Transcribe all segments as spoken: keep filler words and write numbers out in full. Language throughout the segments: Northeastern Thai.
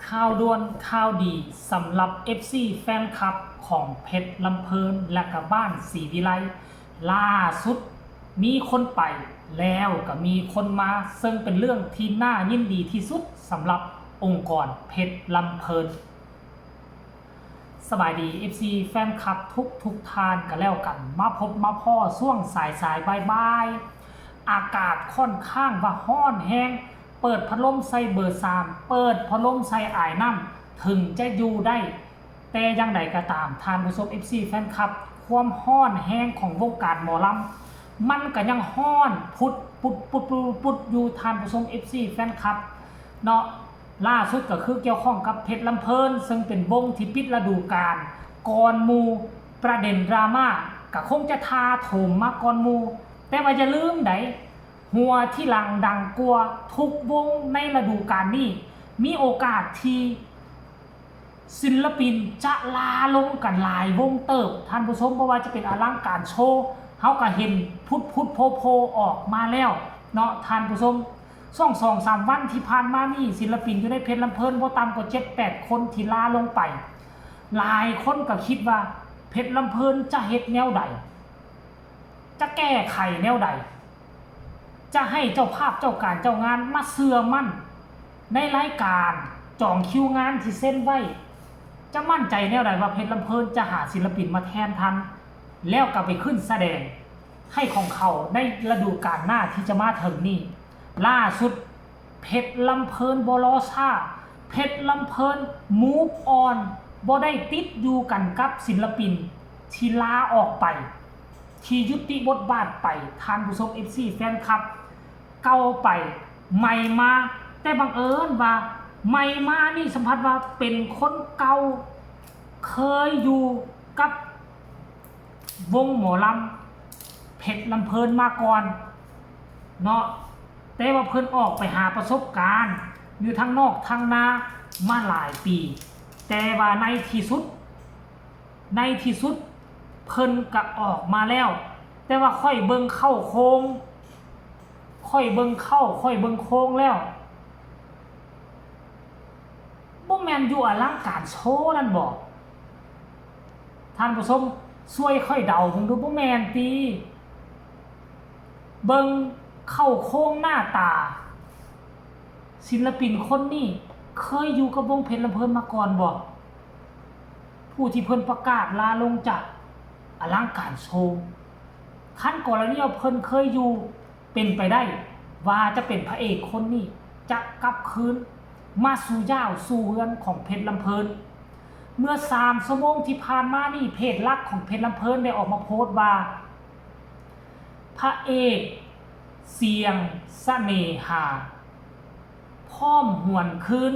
ข่าวด่วนข่าวดีสำหรับ เอฟซี แฟนคลับของเพชรลำเพลินและกะบ้านศรีวิไล ล่าสุดมีคนไปแล้วก็มีคนมา ซึ่งเป็นเรื่องที่น่ายินดีที่สุดสำหรับองค์กรเพชรลำเพลิน สบายดี เอฟซี แฟนคลับทุกทุกท่านกันแล้วกัน มาพบมาพ้อช่วงสายสายบ่ายบ่ายๆ อากาศค่อนข้างว่าฮ้อนแฮง เปิดพัดลมใส่เบอร์สาม เปิดพัดลมใส่อายน้ำ ถึงจะอยู่ได้ แต่อย่างใดก็ตาม ท่านผู้ชม เอฟซี แฟนคลับ ความฮ้อนแฮงของวงการหมอลำ มันก็ยังฮ้อนพุดพุดพุดพุดพุดอยู่ ท่านผู้ชม เอฟซี แฟนคลับ เนาะ ล่าสุดก็คือเกี่ยวข้องกับเพชรลำเพลิน ซึ่งเป็นวงที่ปิดฤดูกาลก่อนหมู่ ประเด็นดราม่าก็คงจะถาโถมมาก่อนหมู่ แต่ว่าอย่าลืมได๋ หัวที่หลังดังกว่าทุกวงในฤดูกาลนี้ มีโอกาสที่ศิลปินจะลาลงกันหลายวงเติบ ท่านผู้ชม บ่ว่าจะเป็นอลังการโชว์ เฮาก็เห็นพุดพุดโพโพออกมาแล้วเนาะ ท่านผู้ชม ช่วงสองสามวันที่ผ่านมานี่ ศิลปินอยู่ในเพชรลำเพลินบ่ต่ำกว่าเจ็ดแปดคนที่ลาลงไป หลายคนก็คิดว่าเพชรลำเพลินจะเฮ็ดแนวใด จะแก้ไขแนวใด จะให้เจ้าภาพเจ้าการเจ้างานมาเชื่อมั่นในรายการจองคิวงานที่เซ็นไว้ จะมั่นใจแนวใดว่าเพชรลำเพลินจะหาศิลปินมาแทนทัน แล้วก็ไปขึ้นแสดงให้ของเขาในฤดูกาลหน้าที่จะมาถึงนี้ ล่าสุดเพชรลำเพลินบ่รอช้า เพชรลำเพลิน move on บ่ได้ติดอยู่กันกับศิลปินที่ลาออกไป ที่ยุติบทบาทไป ท่านผู้ชม เอฟซี แฟนคลับ เก่าไปใหม่มา แต่บังเอิญว่าใหม่มานี่สัมผัสว่าเป็นคนเก่า เคยอยู่กับวงหมอลำเพชรลำเพลินมาก่อนเนาะ แต่ว่าเพิ่นออกไปหาประสบการณ์อยู่ทางนอกทางนามาหลายปี แต่ว่าในที่สุด ในที่สุดเพิ่นก็ออกมาแล้ว แต่ว่าข้อยเบิ่งเข้าโครง ข้อยเบิ่งเข้า ข้อยเบิ่งโครงแล้ว บ่แม่นอยู่อลังการโชว์นั่นบ่ ท่านผู้ชม ช่วยข้อยเดาเบิ่งดู บ่แม่นติ เบิ่งเข้าโครงหน้าตา ศิลปินคนนี้เคยอยู่กับวงเพชรลำเพลินมาก่อนบ่ ผู้ที่เพิ่นประกาศลาลงจากอลังการโชว์ คันกรณีว่าเพิ่นเคยอยู่ เป็นไปได้ว่าจะเป็นพระเอกคนนี้จะกลับคืนมาสู่ย่าวสู่เฮือนของเพชรลำเพลิน เมื่อสามชั่วโมงที่ผ่านมานี่ เพจหลักของเพชรลำเพลินได้ออกมาโพสต์ว่า พระเอกเสียงเสน่หา พร้อมหวนคืน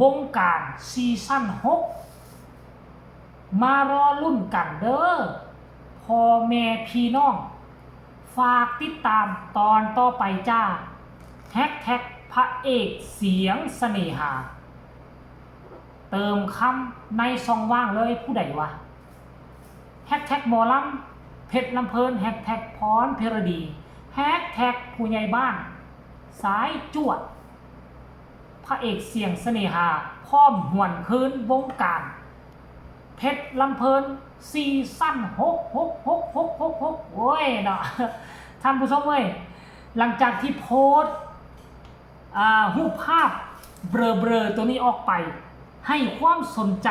วงการซีซั่นหก มารอลุ้นกันเด้อ พ่อแม่พี่น้อง ฝากติดตามตอนต่อไปจ้า แฮชแท็กพระเอกเสียงเสน่หา เติมคำในช่องว่างเลย ผู้ใดวะ แฮชแท็กหมอลำเพชรลำเพลิน แฮชแท็กพรเพรดี แฮชแท็กผู้ใหญ่บ้านสายจวด พระเอกเสียงเสน่หา พร้อมหวนคืนวงการเพชรลำเพลินซีซั่นหก หก หก หก หก หก หก โอ้ยเนาะ ท่านผู้ชมเอ้ย หลังจากที่โพสต์ อ่า รูปภาพเบลอๆ ตัวนี้ออกไป ให้ความสนใจ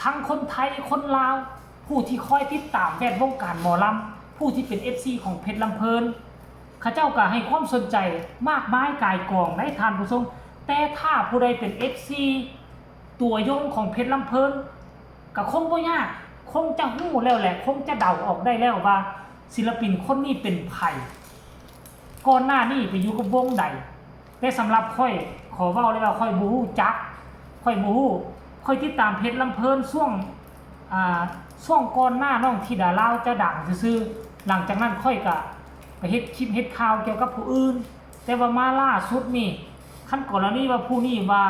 ทั้งคนไทย คนลาว ผู้ที่คอยติดตามแวดวงการหมอลำ ผู้ที่เป็น เอฟซี ของเพชรลำเพลิน เขาเจ้าก็ให้ความสนใจมากมายก่ายกองใน ท่านผู้ชม แต่ถ้าผู้ใดเป็น เอฟซี ตัวยงของเพชรลำเพลิน ก็คงบ่ยาก คงจะฮู้แล้วแหละ คงจะเดาออกได้แล้วว่าศิลปินคนนี้เป็นไผ ก่อนหน้านี้ไปอยู่กับวงใด แต่สำหรับข้อย ขอเว้าเลยว่าข้อยบ่ฮู้จัก ข้อยบ่ฮู้ ข้อยติดตามเพชรลำเพลินช่วง อ่า ช่วงก่อนหน้าน้องธิดาลาวจะดังซื่อๆ หลังจากนั้นข้อยก็ไปเฮ็ดคลิปเฮ็ดข่าวเกี่ยวกับผู้อื่น แต่ว่ามาล่าสุดนี่ คันกรณีว่าผู้นี้ว่า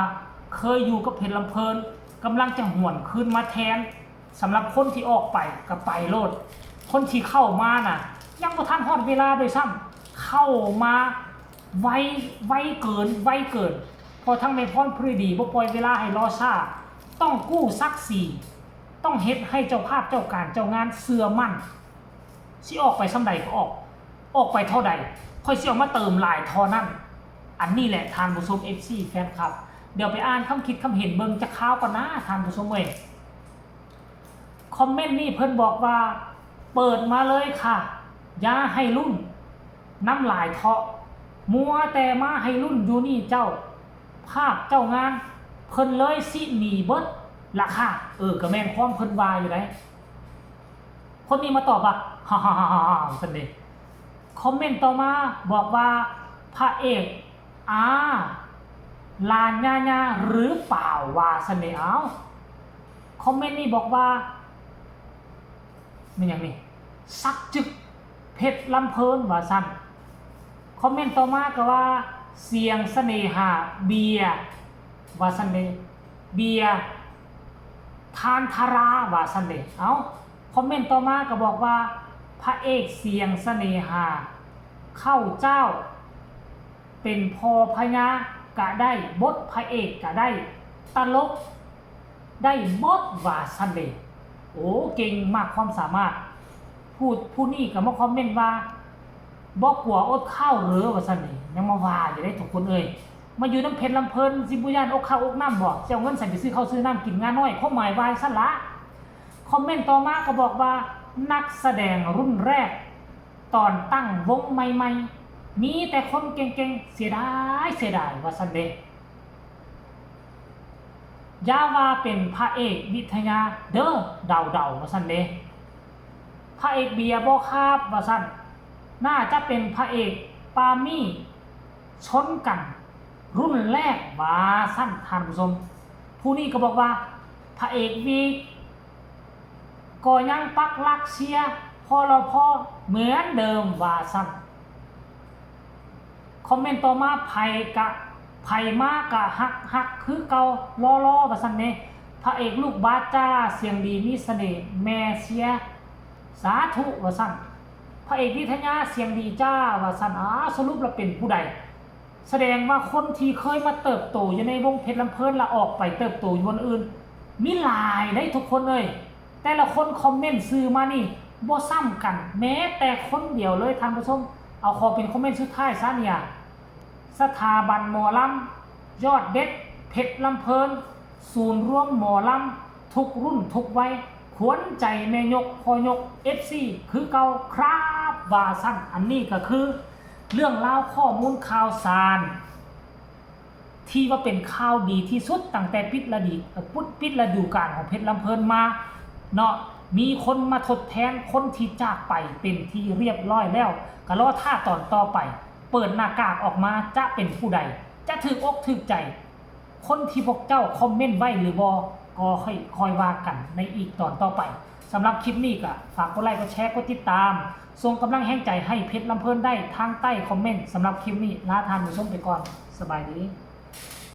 เคยอยู่กับเพชรลำเพลิน กำลังจะหวนคืนมาแทน สำหรับคนที่ออกไปก็ไปโลด คนที่เข้ามาน่ะ ยังบ่ทันฮอดเวลาด้วยซ้ำ เข้ามาไว ไวเกิน ไวเกิน พอทั้งแม่พรพฤดีบ่ปล่อยเวลาให้รอช้า ต้องกู้ศักดิ์ศรี ต้องเฮ็ดให้เจ้าภาพเจ้าการเจ้างานเชื่อมั่น สิออกไปส่ำใดก็ออก ออกไปเท่าใด ข้อยสิเอามาเติมหลายเท่านั้น อันนี้แหละท่านผู้ชม เอฟซี แฟนคลับ เดี๋ยวไปอ่านคำคิดคำเห็นเบิ่งจักคราวก่อนนะท่านผู้ชมเอ้ย คอมเมนต์นี้เพิ่นบอกว่า เปิดมาเลยค่ะ อย่าให้ลุ้น น้ำลายเทาะ มัวแต่มาให้ลุ้นอยู่นี่เจ้า ภาพเจ้างาน เพิ่นเลยสิหนีเบิดล่ะค่ะ เออ ก็แม่นความเพิ่นว่าอยู่ได๋ คนนี้มาตอบว่า ฮ่าฮ่าฮ่าฮ่าฮ่า ซั่นเด้ คอมเมนต์ต่อมาบอกว่า พระเอก อา ลานญาญาหรือเปล่า ว่าซั่นเด้ เอ้า คอมเมนต์นี้บอกว่า แม่นหยังนี่ สักจึก เพชรลำเพลิน ว่าซั่น คอมเมนต์ต่อมาก็ว่า เสียงเสน่หาเบียร์ ว่าซั่นเด้ เบียร์ ทานทารา ว่าซั่นเด้ เอ้า คอมเมนต์ต่อมาก็บอกว่า พระเอกเสียงเสน่หา เข้าเจ้า เป็นพ่อพญากะได้ บทพระเอกกะได้ ตลกได้เบิด ว่าซั่นเด้ โอ้ เก่งมากความสามารถ ผู้ ผู้นี้ก็มาคอมเมนต์ว่า บ่กลัวอดข้าวเหรอ ว่าซั่นเด้ ยังมาว่าอยู่เด้ทุกคนเอ้ย มาอยู่นำเพชรลำเพลิน สิบ่ย้านอดข้าวอดน้ำบ่ สิเอาเงินใสไปซื้อข้าวซื้อน้ำกิน งาน้อย ความหมายว่าซั่นละ คอมเมนต์ต่อมาก็บอกว่า นักแสดงรุ่นแรก ตอนตั้งวงใหม่ๆ มีแต่คนเก่งๆ เสียดาย เสียดาย ว่าซั่นเด้ อย่าว่าเป็นพระเอกวิทยาเด้อ เดาๆ ว่าซั่นเด้ พระเอกเบียร์บ่ครับ ว่าซั่น น่าจะเป็นพระเอกปามี่ชนกัน รุ่นแรก ว่าซั่น ท่านผู้ชม ผู้นี้ก็บอกว่า พระเอกวี ก็ยังปักหลักเชียร์ พลพ เหมือนเดิม ว่าซั่น คอมเมนต์ต่อมา ไผกะ ไผมากะฮัก ฮักคือเก่า รอๆ ว่าซั่นเด้ พระเอกลูกบาสจ้า เสียงดีมีเสน่ห์ แม่เชียร์ สาธุ ว่าซั่น พระเอกวิทยา เสียงดีจ้า ว่าซั่น อ้าว สรุปแล้วเป็นผู้ใด แสดงว่าคนที่เคยมาเติบโตอยู่ในวงเพชรลำเพลิน แล้วออกไปเติบโตอยู่วงอื่น มีหลายเด้ทุกคนเอ้ย แต่ละคนคอมเมนต์ชื่อมานี่บ่ซ้ำกัน แม้แต่คนเดียวเลยท่านผู้ชม เอาขอเป็นคอมเมนต์สุดท้ายซะเนี่ย สถาบันหมอลำ ยอดเด็ด เพชรลำเพลิน ศูนย์รวมหมอลำ ทุกรุ่นทุกวัย ขวัญใจแม่ยกพ่อยก เอฟซี คือเก่าครับ ว่าซั่น อันนี้ก็คือเรื่องราวข้อมูลข่าวสาร ที่ว่าเป็นข่าวดีที่สุดตั้งแต่ปิดฤดี เอ่อ ปุด ปิดฤดูกาลของเพชรลำเพลินมาเนาะ มีคนมาทดแทนคนที่จากไปเป็นที่เรียบร้อยแล้ว ก็รอท่าตอนต่อไป เปิดหน้ากากออกมาจะเป็นผู้ใด จะถืกอกถืกใจ คนที่พวกเจ้าคอมเมนต์ไว้หรือบ่ ก็ค่อย ค่อยว่ากันในอีกตอนต่อไป สำหรับคลิปนี้ก็ฝากกดไลค์ กดแชร์ กดติดตาม ส่งกำลังแฮงใจให้เพชรลำเพลินได้ทางใต้คอมเมนต์ สำหรับคลิปนี้ลาท่านผู้ชมไปก่อน สบายดี